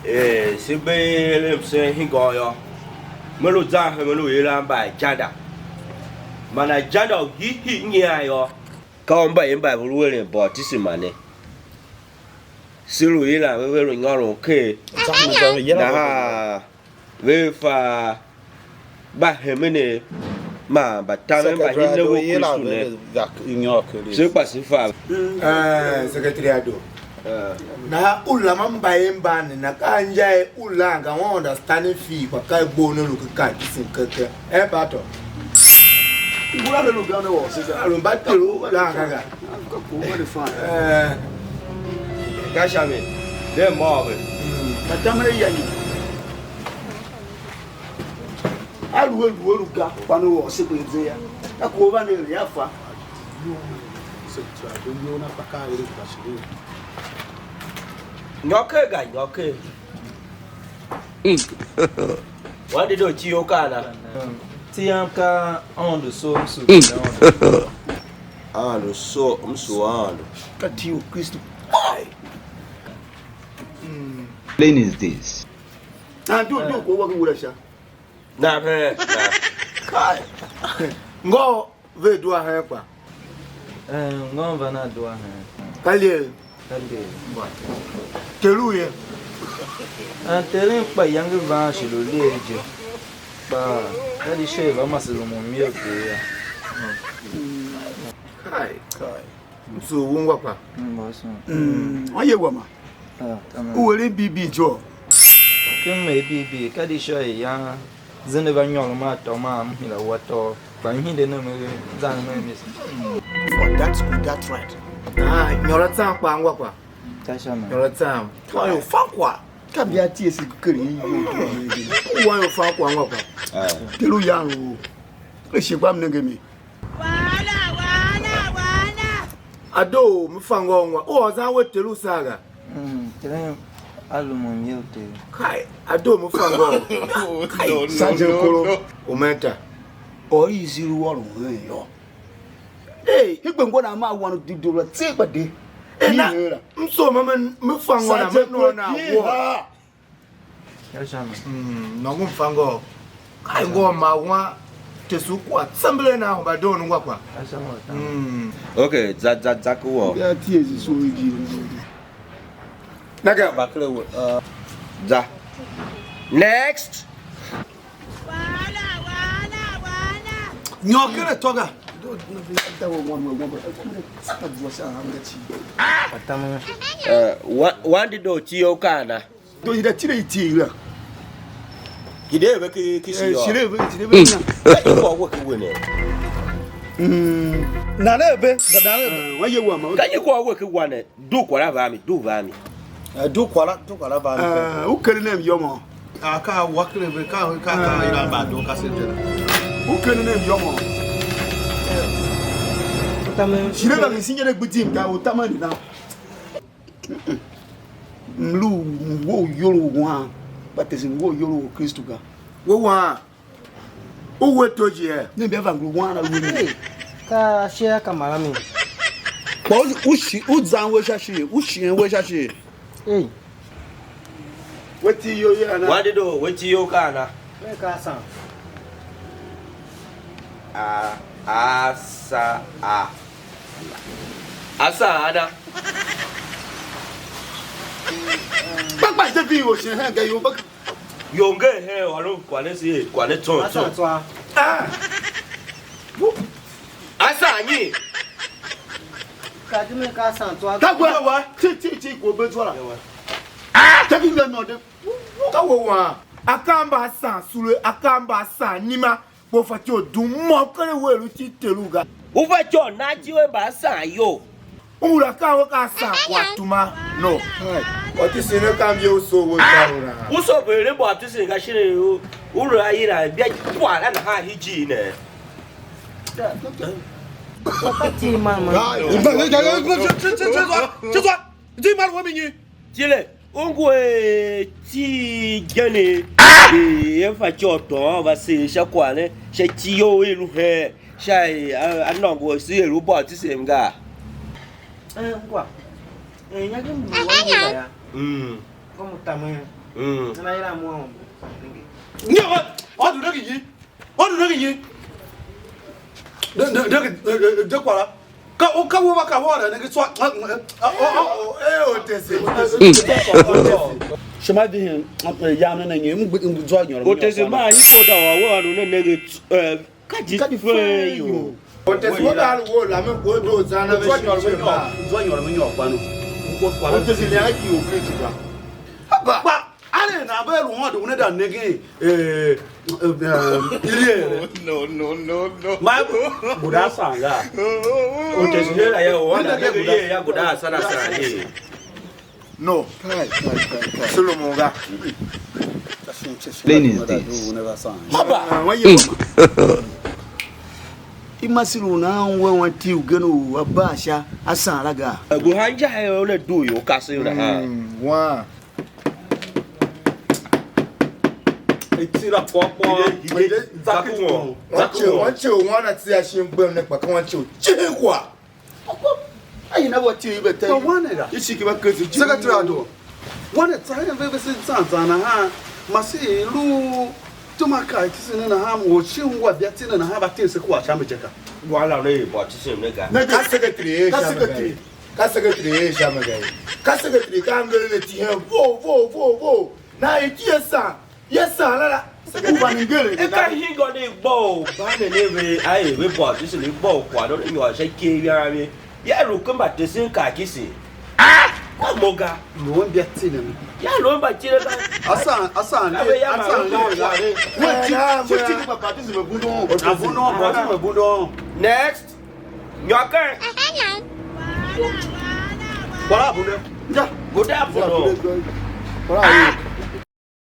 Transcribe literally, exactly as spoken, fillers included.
Eh, se gbe erem sen hingô yô, me lu zan hemen u yilan mbaajanda. Man ajanda u hiihii nyian yô, ka u mba i mba ve lu eren batisema ne. Se lu yilan ve, ve lu nyôron ker. Nahan ve fa mba hemenev man mbatamen mba hinen u Kristu ne, se kpa se fa. Eh, Secretary Ado. Eh. Nahan u lama mbayev mban ne, na ka anja er u lan ga, u understanding fee, kpa ka i gbo ne lu ken kan kisin keke. Eh, Pato. Ngula ne lu gan ne wase ga. A lu mba te lu lan ga ga. Ka ku ma de fan. Eh. Ka sha mi. De mô ve. Mbatamen ya ni. A lu a lu a lu ga, kpa ne wase gbe ze ya. Ka ku va ne ya fa. Nyôr ker ga, nyôr ker. Wan dedoo iti you ka ana? Iti yam ka Aôndo soo, m sugh Aôndo. Aôndo soo, m sugh Aôndo. Ka iti u Kristu. Plane is this? Ah, do, do, ko wa ki wura sha. Na ve, na. Kai. Ngô ve dua hen kpa? Eh, ngô va na dua hen. Ka lie? Ka lie. Ter u ye? Ah, teren kpa iyange van shi lu lie je. Kpa ka di she va mase lu mo mie ku ya. Kai, kai. Msu ungwa kpa. Mm, boss. Mm, aye wa ma. Ah, tamam. U eren bibi jo. Ken me bibi, ka di sha iyan. Zende va nyôron a tôô ma m hira wa tôô. Kpa m hide ne me zan me mis. For that school, that's right. Ah, nyôr a tsam kpa angwa kpa. Tasha ma. Nyôr a tsam. Wa yo fa kwa. Ka bia tie si kere i yo. Wa yo fa kwa angwa kpa. Ah. Kelu yan wo. Kere shi gba m nenge mi. Ado, me fa ngô ungwa. U ôr zan we ter u saa ga? Mm, teren a lumun ye u ter. Kai, Ado, me fa ngô. Kai, sa je koro. U menta. Or i zir u ôron hen yô. Hey, higbe ngô na ma wan u dedoo la tse gba de. E na, m so ma me, me fa ngô na me nô na wo. Ka sha mi. Mm, nôngo m fa ngô. Kai ngô ma wan, te su kwa tsembele na hemba doon ungwa kwa. Ka sha mi. Mm. Okay, za, za, za ku wo. Ya tie zi so ji. Naga bakre wo. Uh, za. Next. Nyôr ken atô ga. Uh, wa, wan dedoo iti you ka ana? Do yi da tire iti la. Ki de ve ki, ki shi Eh, yô. Shire ve, shire ve na. Ka nyi kwagh we ki we ne? Mm. Na ne ve, na ne ve. Eh, wa ye wa ma. Ka nyi kwagh we ki wa ne? Du kwagh la va a mi, du va a mi. Eh, du kwagh la, du kwagh la va a mi. Eh, u kere ne m yô mo. A ka wa kere ve, ka, ka, ka ira ba do ka se je. U kere ne m yô mo. Tamen. Shire va ngi sinje de gbidim ka u tamen na. M lu m we u iyol u wan, kpa tese m we u iyol u Kristu ga. We wan, u we to je? Ne mbia va ngur wan a lu ne. Hey, ka shea ka mara mi. Kpa u, u shi, u zan we sha shi, u shien we sha shi. Hey. We ti yo ye ana? Wa dedoo, we ti yo ka ana? Me ka san. A, a, sa, a. Asa ana? Kpakpa je vi o shin hen ga yo ba. Yo nge hen ôron kwagh ne se, kwagh ne tsôn tsôn. Asa tswa. Ah! Asa nyi? Ka di me ka san tswa. Ka gwa wa. Ti, ti, ti, ko be zwa la. Ah! Ta ki le no de. Ka wo wa. Akamba san sule, akamba san nima. Kpa u fatyô u dum môm ken a we lu iti ter u ga. U fatyô u nan iti we mba a saan iyol. U ngula ka we ka a saan kwagh tuma. No. Oti sine kam ye u soo we kar u nahan. U soo ve eren batisem ga shin u, u lu a yila bia kwagh la nahan hijir ne. Ka ti man man. Ti mar we mi nyi? Tile, u ngu a iti igen, e, e fatyô u tôôn va seer sha kwagh ne, sha iti you i lu heen, sha e, a, a nôngo se er u batisem gaa? Eh, ngwa. Eh, nyange m lu wan ye la ya. Mm. Ka mo tamen. Mm. Nana yila mo. Ndio, wa, wa du nenge yi. Wa du nenge yi. De, de, de, de, de, de kwala. Ka, o, ka wo ba ka wo da nenge tswa. Ah, ah, oh, oh, oh, eh, Otese. Shima di hin, eh, yam ne nenge, m gbe, m zwa nyoro. Otese ma yi ko da wa, wa du ne nenge, eh, ka di fe yo. Otese wo da wo la me ko do zana ve shi ma. Zwa nyoro me nyoro kwano. Ko kwano. Otese le aki o Kristo ba. Haba. Ba, are na ve lu Aôndo una da nengen, eh, eh, eh, iliere. No, no, no, no. Ma guda sanga. Otese hela ya o anda ne guda ya guda sana sana ye. No. Kai, kai, kai, kai. Solomon ga. Explain is this. Haba. Ah, wa ye. I masiru na we wan ti ugen u a ba sha a san la ga. Gu han ja he o le du yo ka se la ha. Mm, wa. Itira pokpo. Zaki won. Wanche, wanche wana tsia shin gbem ne kpa ka wanche u chihin kwa. Ayi na wa ti ibe te. Kwa wane ga. Ishi ki ba kezi. Secretary ado. Wane tsahe ve ve se zan zan na ha. Masi lu tuma kai tisi ne na ha mo shi ngwa bia tine na ha ba tin se kwa cha me je ka. Wala ne bo ti se ne ga. Ne ka secretary e sha me ga. Ka secretary e sha me ga. Ka secretary ka ngere ne ti hen vo vo vo vo. Na e ti e sa. Yes sir, la la. U van ngere. E ka hingir de gbou, ba ne ne ve, ai ve bo ti se ne gbou kwa do ne nyôr sha ikev yam ye. Ya lu kumba tesen ka kisi. Ah! Kwa mo ga. Lu mbia tine mi. Ya lu mba tine ga. Asan, asan, asan le ga. Wait, ti ti ti ba baptism gundon. Abuno, baptism gundon. Next. Nyôr ken. Kwala abuno. Ja. Guda abuno. Kwala abuno.